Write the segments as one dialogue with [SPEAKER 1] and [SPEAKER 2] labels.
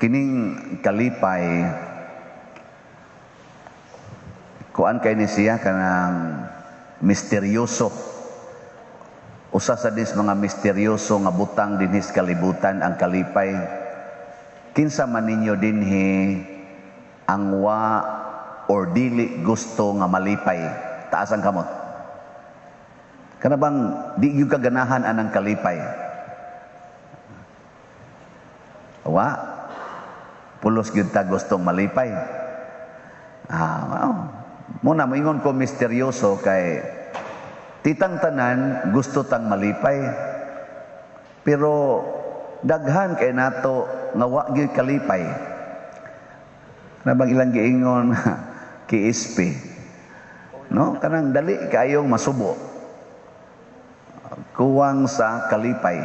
[SPEAKER 1] Kining kalipay, kuan kay ni siya, kanang misteryoso. Usa sa dis mga misteryoso nga butang dinhi sa kalibutan ang kalipay. Kinsa man ninyo dinhi ang wa or dili gusto nga malipay? Taas ang kamot. Kana bang di gyud ka ganahan anang kalipay? Wa. Pulos gyud ta gustong malipay. Ah, wow. Muna moingon ko misteryoso kay titang tanan gusto tang malipay. Pero daghan kay nato nga wa gyud kalipay. Kana bang ilang giingon kiispi? No, kanang dali kayong masubo. Kuwang sa kalipay.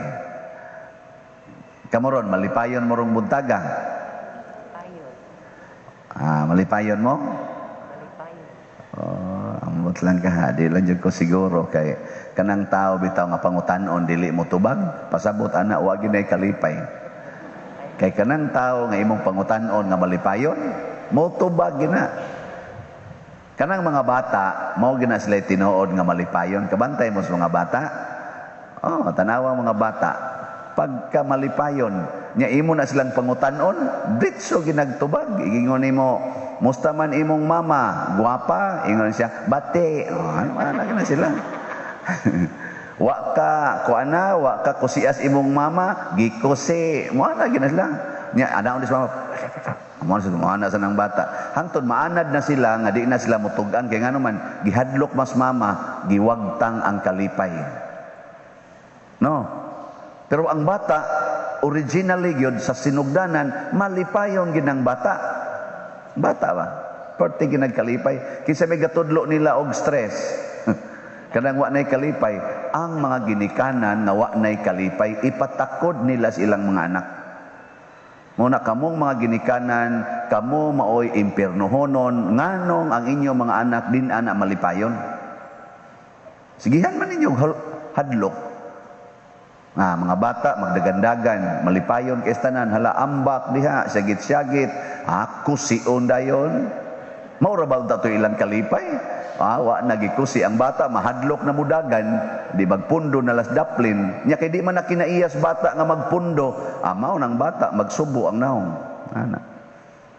[SPEAKER 1] Kamo ron, malipayon mo rong buntaga?
[SPEAKER 2] Malipayon.
[SPEAKER 1] Ah, malipayon mo?
[SPEAKER 2] Malipayon.
[SPEAKER 1] Oh, ambot lang ka ha. Di lang jud ko siguro kay kanang tao bitaw nga pangutan-on dili mo tubag, pasabot ana wa gyud nay kalipay. Kay kanang tao nga imong pangutan-on nga malipayon, mo tubag gina. Kanang mga bata, mao gina sila tinuod nga malipayon. Kabantay mo sa mga bata. Oh, tanawa mga bata. Pagka malipayon, nya imo na silang pangutan-on, diretso ginagtubag. Igingon nimo, "Musta man imong mama? Gwapa?" Ingon siya, "Bate." Oh, ano na sila. Wa ka kuana, wa ka kusias imong mama, gikusi. Mo na gina sila. Nya ana sa mama. Mo na sila, mo sa nang bata. Hangtod maanad na sila nga di na sila mutug-an kay ngano man gihadlok mas mama, giwagtang ang kalipay. No. Pero ang bata originally gyud sa sinugdanan malipayon gid ang bata. Bata ba? Parte ginagkalipay. Kinsa may gatudlo nila og stress? Kanang wa nay kalipay, ang mga ginikanan nga wa nay kalipay ipatakod nila sa ilang mga anak. Muna kamong mga ginikanan, kamo maoy impiernohonon, nganong ang inyong mga anak din ana malipayon. Sigihan man ninyo hadlok. Ah, mga bata magdagandagan, malipayon kay tanan, hala ambak diha, syagit-syagit, ako sion dayon. Mao ra ba to ilang kalipay? Ah, wa nagikusi ang bata, mahadlok na mudagan, di magpundo na las daplin. Nya kay di man na kinaiyas bata nga magpundo, ah, mao nang bata magsubo ang naong. Ana.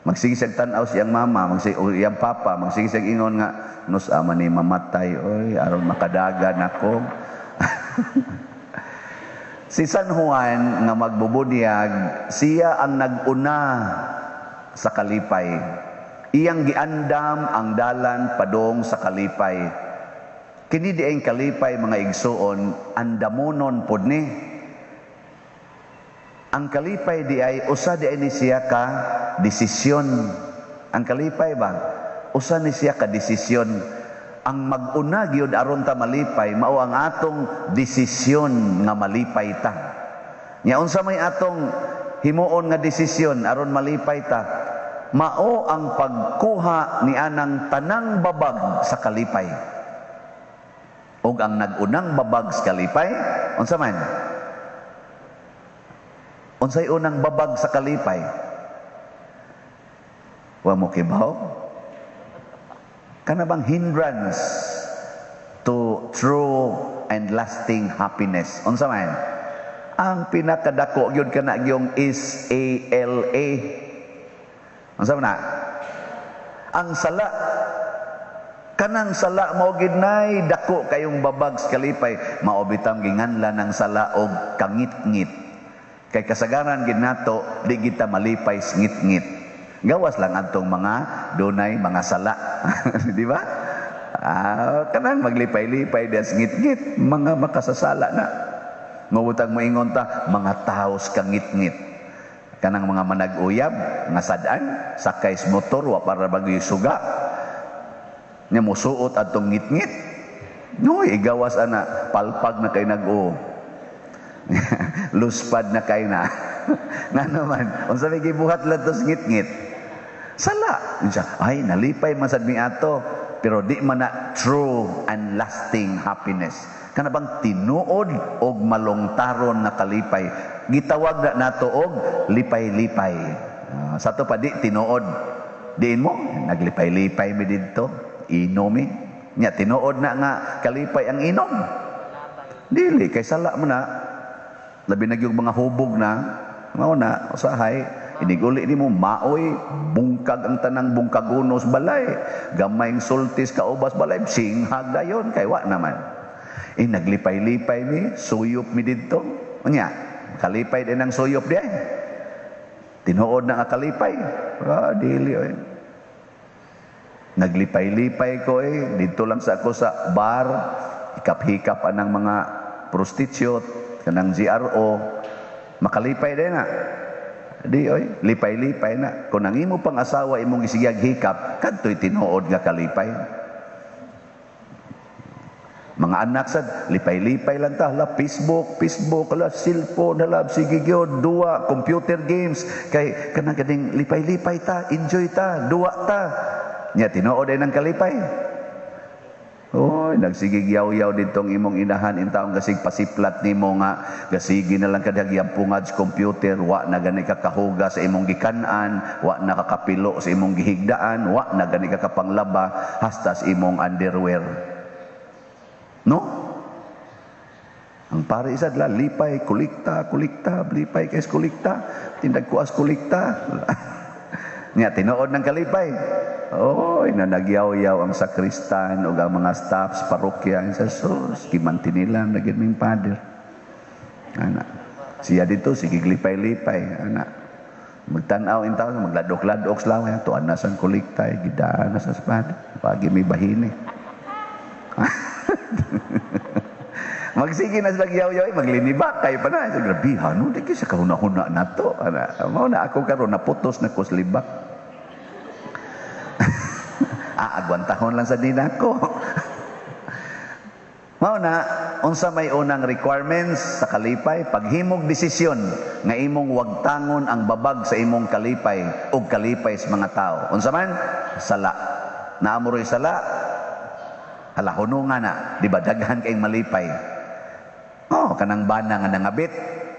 [SPEAKER 1] Magsige siyag tan-aw siyang mama, magsige o iyang papa, magsige siyag ingon nga nus ama ni mamatay oy aron makadagan ako. Si San Juan nga magbubunyag, siya ang nag-una sa kalipay. Iyang giandam ang dalan padong sa kalipay. Kini dieng kalipay, mga igsuon, andamonon pod ni. Ang kalipay di ay usa di ay ni siya ka desisyon. Ang kalipay ba? Usa ni siya ka desisyon. Ang mag-una gyud aron ta malipay mao ang atong desisyon nga malipay ta. Nya unsa may atong himuon nga desisyon aron malipay ta? Mao ang pagkuha ni anang tanang babag sa kalipay. Ug ang nag-unang babag sa kalipay, unsa man? Unsay unang babag sa kalipay? Wa mo kibaw? Kana bang hindrance to true and lasting happiness? Unsa man? Ang pinakadako gyud kana gyung is A L A. Unsa man na? Ang sala. Kanang sala mao gid nay dako kayong babag sa kalipay. Mao bitang ginganlan ang sala og kangitngit. Kay kasagaran gid nato di kita malipay sa ngitngit. Gawas lang adtong mga dunay mga sala. Di ba? Ah, kanang maglipay-lipay diyan sa ngitngit, mga makasasala na. Mabutang moingon ta mga taos kangitngit. Kanang mga manag-uyab nga sad-an sakay sa motor wa para bagyo suga. Nya mosuot adtong ngitngit. Noy, igawas ana, palpag na kay nag-o. Luspad na kay na. Ngano man, unsa may gibuhat lang tos ngitngit? Sala. Unsa, ay nalipay man sad mi ato, pero di man na true and lasting happiness. Kana bang tinuod og malungtaron nga kalipay? Gitawag na nato og lipay-lipay. Sa to pa di tinuod. Diin mo naglipay-lipay mi didto, inom mi. Nya tinuod na nga kalipay ang inom? Dili, kay sala mo na. Labi na gyud mga hubog na. Mao na usahay iniguli nimo maoy bungkag ang tanang bungkagunos balay. Gamay ang sultis kaubas balay, singhag dayon kay wa naman. Eh naglipay-lipay mi, suyop mi didto. Unya, kalipay din ang suyop di ay. Tinuod na nga kalipay. Ah, dili oy. Naglipay-lipay ko eh. Dito lang sa ako sa bar, hikap-hikap anang mga prostitute, kanang GRO, makalipay din na. Di oy, lipay-lipay na. Kung ang imo pang asawa imong gisigag hikap, kadto'y tinuod nga kalipay. Mga anak sad, lipay-lipay lang ta, hala Facebook, Facebook, hala cellphone, hala sige gyud, duwa, computer games, kay kanang kaning lipay-lipay ta, enjoy ta, duwa ta. Nya tinuod ay ng kalipay. Oy, nagsigig yaw-yaw ditong imong inahan intawong gasig pasiplat nimo nga gasigi na lang kadhag pungad sa computer, wa na gani ka kahuga sa imong gikan-an, wa na ka kapilo sa imong gihigdaan, wa na gani ka kapanglaba hasta sa imong underwear. No? Ang pare isa la lipay, kulikta, kulikta, lipay kay kulikta, tindag kuas kulikta. Nya tinuod ng kalipay. Oy, na nagyaw-yaw ang sakristan o ang mga staff sa parokya sa sus, gimantinilan na gid ming father. Ana. Siya dito sige lipay-lipay, ana. Magtan-aw in taon, magladok-ladok sila, tuan na sang kulikta, gidaan na sa father. Pagi may bahini. Magsige na sila yaw-yaw, maglinibak kayo pa na. So, grabe, ano, di sa kahuna-huna na to. Ana, mao na ako karon naputos na ko sa libak. Ah, agwantahon lang sa din ako. Mao na, unsa may unang requirements sa kalipay, paghimog desisyon nga imong wagtangon ang babag sa imong kalipay ug kalipay sa mga tao. Unsa man? Sala. Naamuroy sala, hala hununga na, di ba daghan kayong malipay. Oh, kanang bana nga nangabit,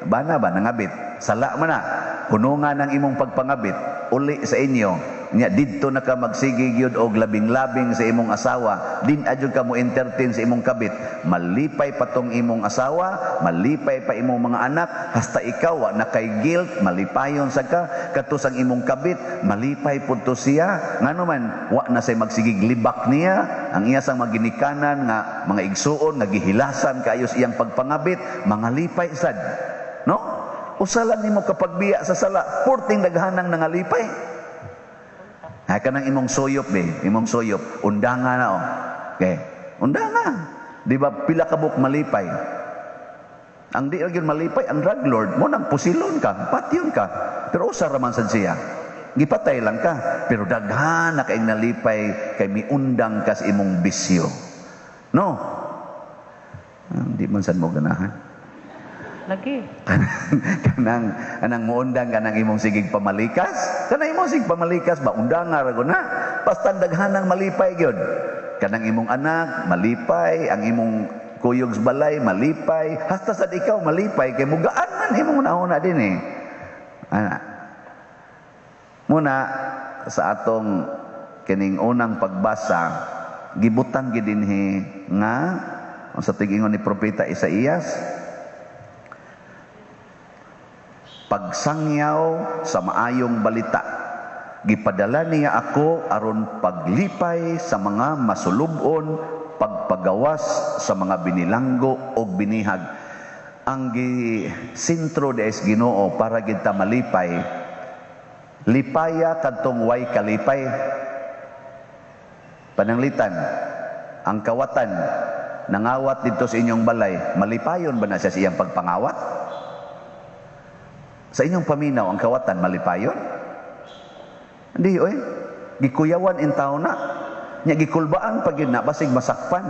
[SPEAKER 1] bana ba nangabit? Sala man na. Hununga ng imong pagpangabit, uli sa inyo. Nya didto na ka magsige gyud og labing-labing sa imong asawa, din adyo ka mo entertain sa imong kabit. Malipay pa tong imong asawa, malipay pa imong mga anak, hasta ikaw wa na kay guilt, malipayon sa ka kadto sang imong kabit, malipay pud to siya. Ngano man wa na say magsigig libak niya, ang iya sang maginikanan nga mga igsuon nga gihilasan kaayo sa iyang pagpangabit, mga lipay sad. No? Usa lang nimo kapagbiya sa sala, purting daghanang nangalipay. Ha, kanang imong suyop be, imong suyop, undanga na oh. Okay. Undanga. Di ba pila ka buok malipay? Ang di ra gyud malipay ang drug lord, mo nang pusilon ka, patyon ka. Pero usa ra man sad siya. Gipatay lang ka, pero daghan na kaing nalipay kay miundang ka sa imong bisyo. No? Di man sad mo ganahan.
[SPEAKER 2] Lagi.
[SPEAKER 1] Kanang anang muundang kanang imong sigig pamalikas, kanang imong sigig pamalikas ba undanga ra na. Basta daghanang malipay gyud. Kanang imong anak malipay, ang imong kuyog sa balay malipay, hasta sad ikaw malipay kay mugaan man imong una din eh. Ana. Muna sa atong kining unang pagbasa, gibutang gid dinhi nga sa tig-ingon ni propeta Isaías, pagsangyaw sa maayong balita, gipadala niya ako aron paglipay sa mga masulubon, pagpagawas sa mga binilanggo og binihag. Ang gisentro di is Ginoo para gid ta malipay, lipaya kadtong way kalipay. Pananglitan, ang kawatan nangawat didto sa inyong balay, malipayon ba na siya sa iyang pagpangawat? Sa inyong paminaw, ang kawatan, malipayon? Hindi, oy. Gikuyawan in tao na. Nya gikulbaan pag yun na, basig masakpan.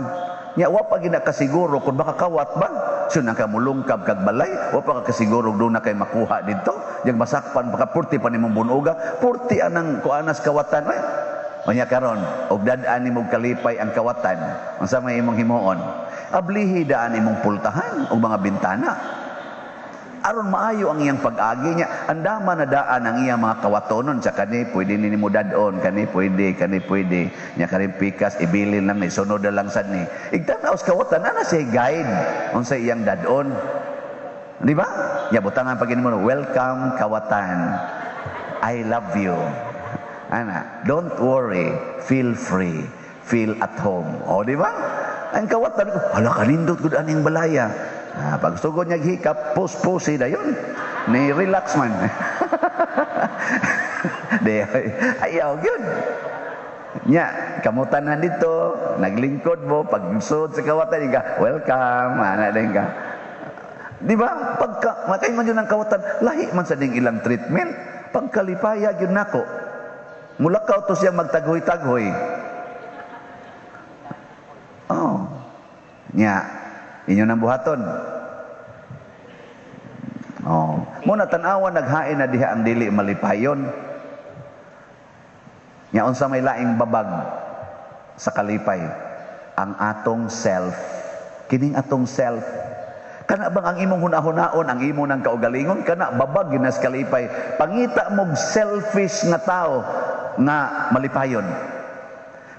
[SPEAKER 1] Nya, wa pag yun na kasiguro kung baka kawat ba? So, nang kamulungkab kag balay, wa pa ka kasiguro doon na kay makuha dito. Yang masakpan, baka purti pa nimong bunuga, purti anang kuanas kawatan. Oy. O nya karon, og dad-an nimong kalipay ang kawatan, unsa may imong himuon? Ablihi daan imong pultahan og mga bintana. Aron maayo ang iyang pag-agi niya, andama na daan ang iyang mga kawatonon sa kani pwede ni mo dadon, kani pwede, kani pwede. Nya kani pikas ibilin lang ni, sunod na lang sad ni. Igtan-aw sa kawatan ana siya guide unsa iyang dadon. Di ba? Ya butangan pag mo, "Welcome, kawatan. I love you." Ana, "Don't worry, feel free, feel at home." O, di ba? Ang kawatan ko, hala, kanindot gud aning balaya. Ah, pag sugod niya hikap, pus-pusi dayon. Ni relax man. Di, ayaw gyud. Nya, kamutan na dito, naglingkod mo, pag sud sa kawatan, ka, "Welcome," ana din ka. Di ba? Pagka, makay man yun ang kawatan, lahi man sa ding ilang treatment. Pagkalipaya yun nako. Mulakaw to siyang magtaghoy-taghoy. Oh. Nya, inyo nang buhaton. Oh. Muna tan-awa, naghain na diha ang dili malipayon. Nya unsa may laing babag sa kalipay? Ang atong self. Kining atong self. Kana bang ang imong hunahunaon, ang imo nang kaugalingon, kana babag ginas kalipay. Pangita mog selfish nga tao nga malipayon.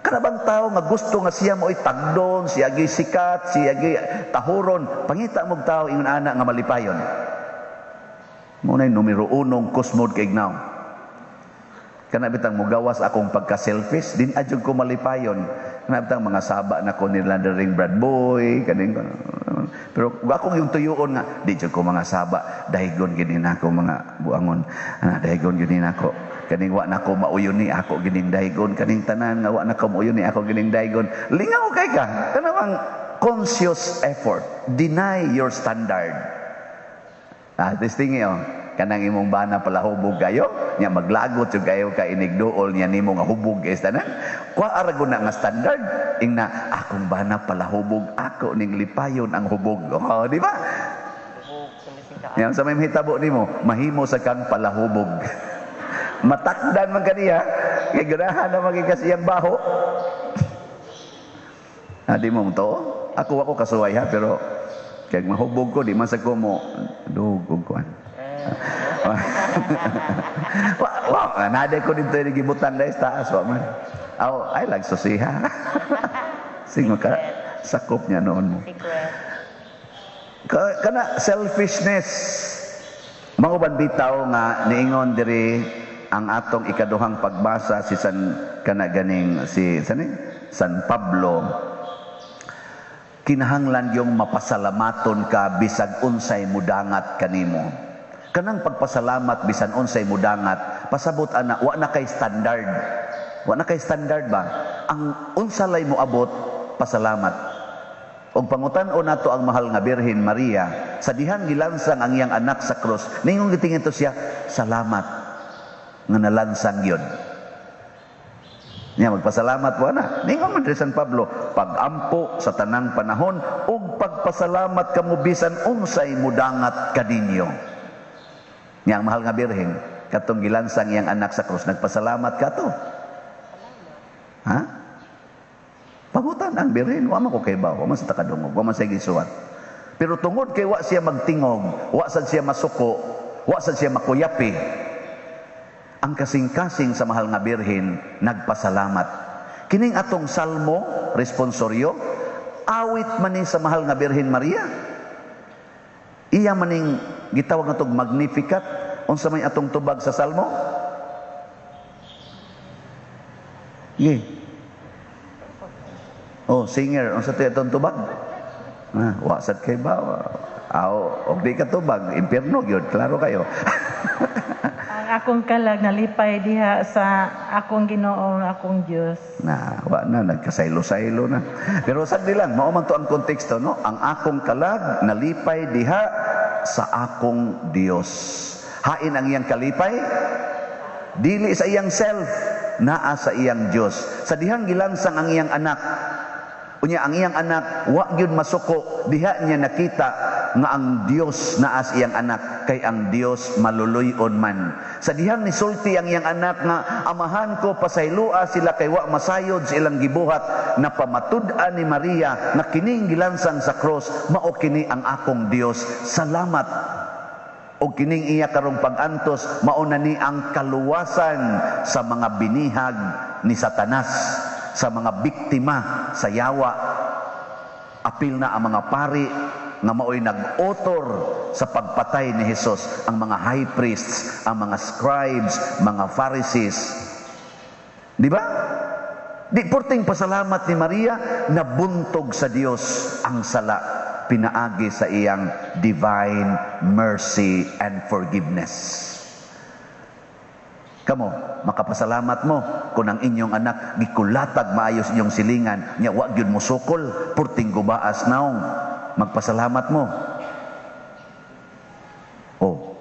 [SPEAKER 1] Kana bang tao nga gusto nga siya mo'y tagdon, siya gi sikat, siya gi tahuron, pangita mog tao ingon ana nga malipayon. Mao na numero unong kusmod kay ignaw. Kana bitang mugawas akong pagka-selfish, din adyo ko malipayon. Kana bitang mga saba na ko nila ring Brad Boy, kaning pero akong yung tuyuon nga di jud ko mga saba, dahigon gini nako mga buangon. Ah, dahigon gini nako. Kaning wa nako mauyon ni ako gining dahigon, kaning tanan nga wa nako mauyon ni ako gining dahigon. Lingaw kay ka. Kanang conscious effort. Deny your standard. Ah, testing oh. Kanang imong bana palahubog kayo, nya maglagot jud kayo ka inigduol niya nimo nga hubog kay tanan. Kuha ra na nga standard, ingna akong bana palahubog, ako ning lipayon ang hubog. Oh, di ba? Yan sa may mahitabo nimo, mahimo sa kang palahubog. Matakdan man kaniya, kay ganahan na magikas iyang baho. Ah, di mo to? Ako ako kasuway ha, pero kay mahubog ko, di man sa ko mo dugog kuan. Wa wa nade ko dito ni gibutan dahil taas wa man. Aw, ay lag susiha. Singo ka sakop niya noon mo.
[SPEAKER 2] Secret.
[SPEAKER 1] Kana selfishness. Mauban bitaw nga niingon diri ang atong ikaduhang pagbasa, si San kana ganing si sani San Pablo, kinahanglan yung mapasalamaton ka bisag unsay mudangat kanimo. Kanang pagpasalamat bisan unsay mudangat, pasabot ana wa na kay standard. Wa na kay standard ba? Ang unsa lay moabot, pasalamat. Og pangutan-on nato ang mahal nga Birhen Maria, sa dihang gilansang ang iyang anak sa krus, ningon gitingin to siya, "Salamat nga nalansang yun." Niya magpasalamat po na. Ningon man diri San Pablo, pag-ampo sa tanang panahon ug pagpasalamat kamo bisan unsay mudangat kaninyo. Niya ang mahal nga Birhen, katong gilansang iyang anak sa krus, nagpasalamat ka to. Ha? Pangutan ang Birhen, wa man ko kay ba, wa man sa takadungog, wa man sa gisuwat. Pero tungod kay wa siya magtingog, wa sad siya masuko, wa sad siya makuyapi, ang kasing-kasing sa mahal nga Birhen nagpasalamat. Kining atong salmo responsoryo, awit man ni sa mahal nga Birhen Maria. Iya maning gitawag natong Magnificat. Unsa may atong tubag sa salmo? Ye. Oh, singer, unsa tay atong tubag? Ah, wa sad kay ba? Aw, og di ka tubag, impierno gyud, klaro kayo.
[SPEAKER 3] Ang akong kalag nalipay diha sa akong Ginoo, akong Dios.
[SPEAKER 1] Na, wa na, nagkasaylo-saylo na. Pero sagdi lang, mao man to ang konteksto, no? Ang akong kalag nalipay diha sa akong Dios. Hain ang iyang kalipay, dili sa iyang self, naa sa iyang Dios. Sa dihang gilansang ang iyang anak, unya ang iyang anak wa gyud masuko, diha niya nakita nga ang Dios naa sa iyang anak, kay ang Dios maluluy-on man. Sa dihang nisulti ang iyang anak nga amahan ko, pasayloa sila kay wa masayod sa ilang gibuhat, na pamatud-an ni Maria nga kining gilansang sa cross mao kini ang akong Dios. Salamat Ug kining iya karong pag-antos, mao na ni ang kaluwasan sa mga binihag ni Satanas, sa mga biktima sa yawa. Apil na ang mga pari nga maoy nag-author sa pagpatay ni Jesus, ang mga high priests, ang mga scribes, mga Pharisees. Di ba? Di porting pasalamat ni Maria, nabuntog sa Dios ang sala pinaagi sa iyang divine mercy and forgiveness. Kamo, makapasalamat mo kung ang inyong anak gikulatag maayos inyong silingan, nya wa gyud mo sukol, purting gubaas naong. Magpasalamat mo. Oh,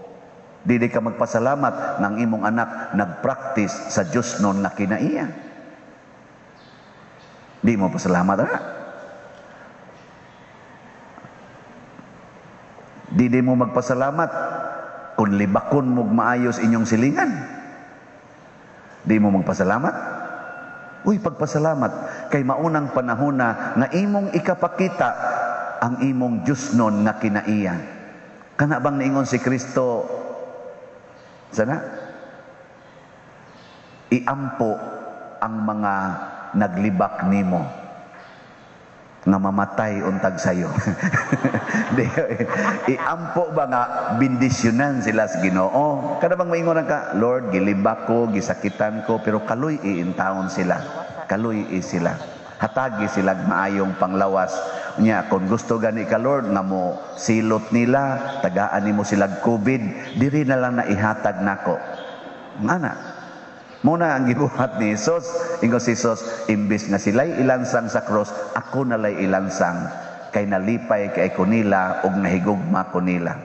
[SPEAKER 1] dili ka magpasalamat ng imong anak nagpractice sa Diyos nun nga kinaiya. Di mo pasalamat, ha? Di mo magpasalamat kung libakon mo maayos inyong silingan. Di mo magpasalamat? Uy, pagpasalamat kay maunang panahon na nga imong ikapakita ang imong Diyos nun nga kinaiya. Kana bang niingon si Kristo sana? Iampo ang mga naglibak nimo nga mamatay untag sayo. Di, iampo ba nga bendisyonan sila sa Ginoo? Kada bang maingon ka, "Lord, gilibak ko, gisakitan ko, pero kaloy iintawon sila. Kaloy i sila. Hatagi sila maayong panglawas. Nya kung gusto gani ka, Lord, nga mo silot nila, tagaan nimo sila COVID, diri na lang na ihatag nako." Ngana. Muna ang gibuhat ni Jesus, ingon si Jesus, imbis nga sila'y ilansang sa cross, ako nalay ilansang, kay nalipay kay ko nila ug nahigugma ko nila.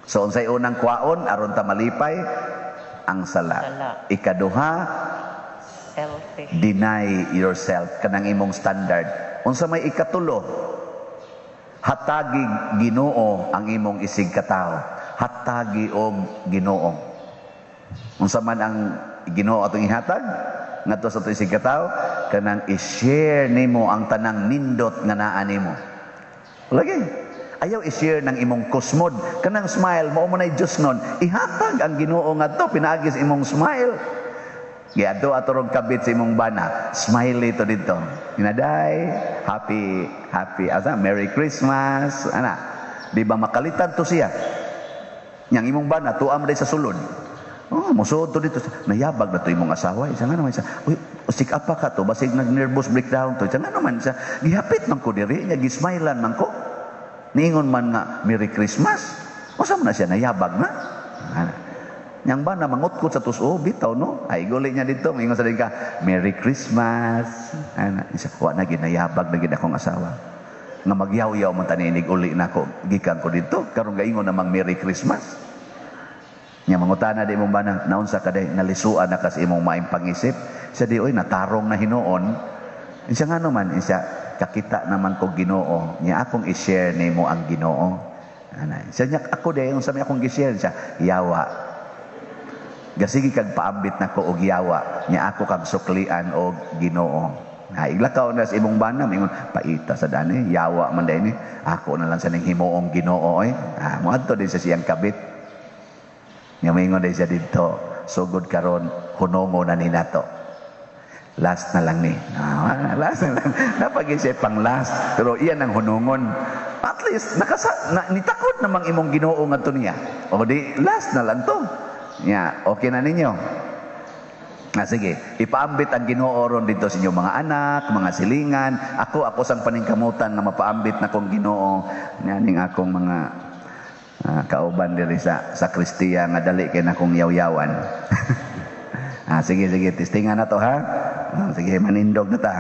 [SPEAKER 1] So unsay unang kwaon aron ta malipay? Ang sala.
[SPEAKER 2] Sala.
[SPEAKER 1] Ikaduha,
[SPEAKER 2] Selfish.
[SPEAKER 1] Deny yourself, kanang imong standard. Unsa may ikatulo? Hatagi Ginoo ang imong isig katawo. Hatagi og Ginoo. Unsa man ang Ginoo atong ihatag ngadto sa atong isig katawo, kanang i-share nimo ang tanang nindot nga naa nimo. Lagi. Ayaw i-share ng imong kusmod. Kanang smile, mao man ay Diyos nun. Ihatag ang Ginoo ngadto pinaagi sa imong smile. Giadto ato rong kabit sa imong bana. Smiley to dito. Inaday, happy, happy, asa, Merry Christmas, ana. Di ba makalitan to siya? Yang imong bana, tuam day sa sulod. Oh, musuod to dito. Nayabag na to imong asawa. Isa nga naman siya. Uy, usik apa ka to? Basig nag-nervous breakdown to. Isa nga naman siya. Gihapit man ko diri. Nya gismailan man ko. Niingon man nga, "Merry Christmas." Usa man na siya, nayabag na. Ana. Yang ba na mangutkot sa tuso, bitaw no? Ay, guli niya dito. Maingon sa din ka, "Merry Christmas." Ana, isa, wa na ginayabag na gid akong asawa. Nga magyaw-yaw man taninig uli na ako. Gikan ko dito. Karon gaingon namang Merry Christmas. Nya mangutana di imong bana, "Naunsa ka day, nalisuan na ka sa imong maing pangisip?" Siya di, "Oy, natarong na hinuon." Siya nga naman, siya, "Kakita naman ko Ginoo, nya akong i-share nimo ang Ginoo." Ana, siya nya ako day, unsa may akong gi-share siya, "Yawa. Gasigi kag paambit nako og yawa, nya ako kag suklian og Ginoo." Ha, iglakaw na sa imong bana, mingon, "Paita sa dani, yawa man day ni, ako na lang sa ning himuong Ginoo oy." Ha, moadto din sa siyang kabit. Nya moingon day siya didto, "Sugod karon hunongo na ni nato. Last na lang ni." Ah, last na lang. Napagin siya pang last, pero iyan ang hunungon. At least nakasa na, nitakot namang imong Ginoo ngadto niya. O di last na lang to. Ya, okay na ninyo. Ah, sige, ipaambit ang Ginoo ron dito sa inyong mga anak, mga silingan. Ako, ako sang paningkamutan nga mapaambit na kong Ginoo ning akong mga kauban diri sa sakristiya nga dali kay na kong yaw-yawan. Sige, sige, testingan na to ha. Sige, manindog na ta.